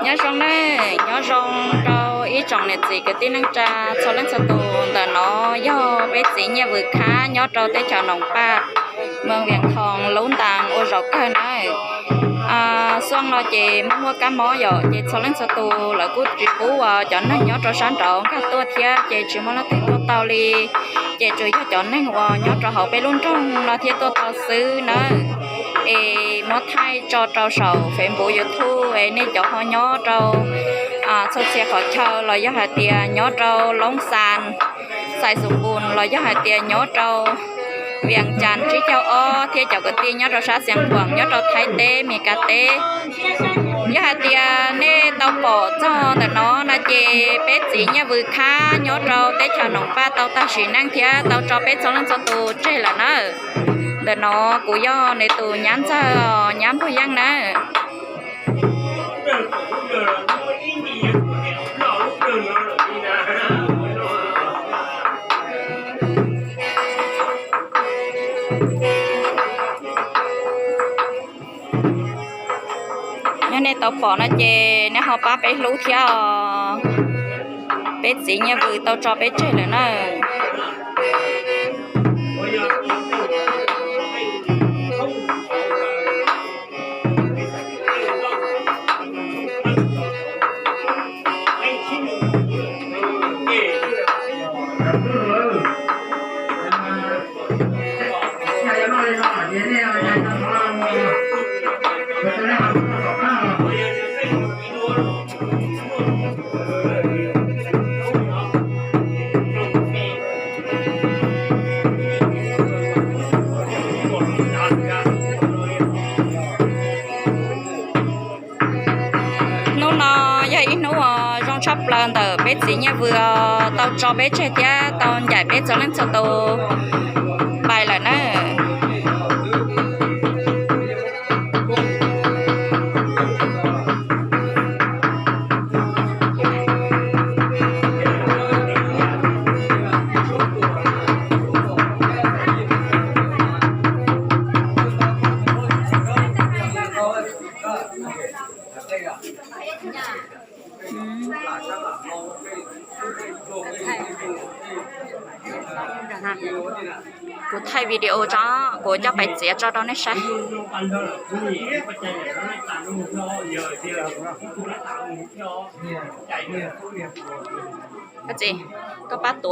Nyob zoo nawb, nyob zoo rau ib tsoom niam txiv kwv tij neej tsa txhua leej txhua tus. Ntawm no yog peb txiv Nyiaj Vws Khab nyob rau teb chaws Noom Paj, moos Vias Thoos lub ntaas ua zaum kawg nawb. Xuaj no ces muaj muaj kab mob yom, ces txhua leej txhua tus lawv kuj tsis pub uas cov neeg nyob rau sab nraud nkag tuaj thiab, ces tsis muaj leej twg tuaj tau li. Ces tsuas yog cov neeg uas nyob rau hauv peb lub nroog no thiaj tuaj tau xwb nawb. Es muab thaij tso rau saum Facebook, YouTube es nej cov ho nyob rau txhua txhia qhov chaw los yog hais tias nyob rau Loob Xas, Xais Xus Npus los yog hais tias nyob rau Vias Cas tsib caug ob thiab cov kwv tij nyob rau sab Xiav Khuam nyob rau Thaib teb, Mes Kas teb. Yog hais tias nej tau pom txog ntawm no no ces peb txiv Nyiaj Vws Khab nyob rau teb chaws Noom Paj tau tag sim neej thiab tau tso peb txhua leej txhua tus tseg lawm nawb. Ntawm no kuv yog nws tus nyab ntxawg, nyab Npuag Yeej nawb. Yog nej tau pom no ces nej ho pab peb hlub thiab os. Peb txiv Nyiaj Vws tau tso peb tseg lawm nawb. Hnub no yog ib hnub uas zoo tshaj plaws ntawm peb txiv Nyiaj Vws tau tso peb tseg thiab tau ncaim peb txhua leej txhua tus pais lawm nawb. Kuv thaij video tso, kuv coj pais txiav tso rau nej saib. Koj pab tuav.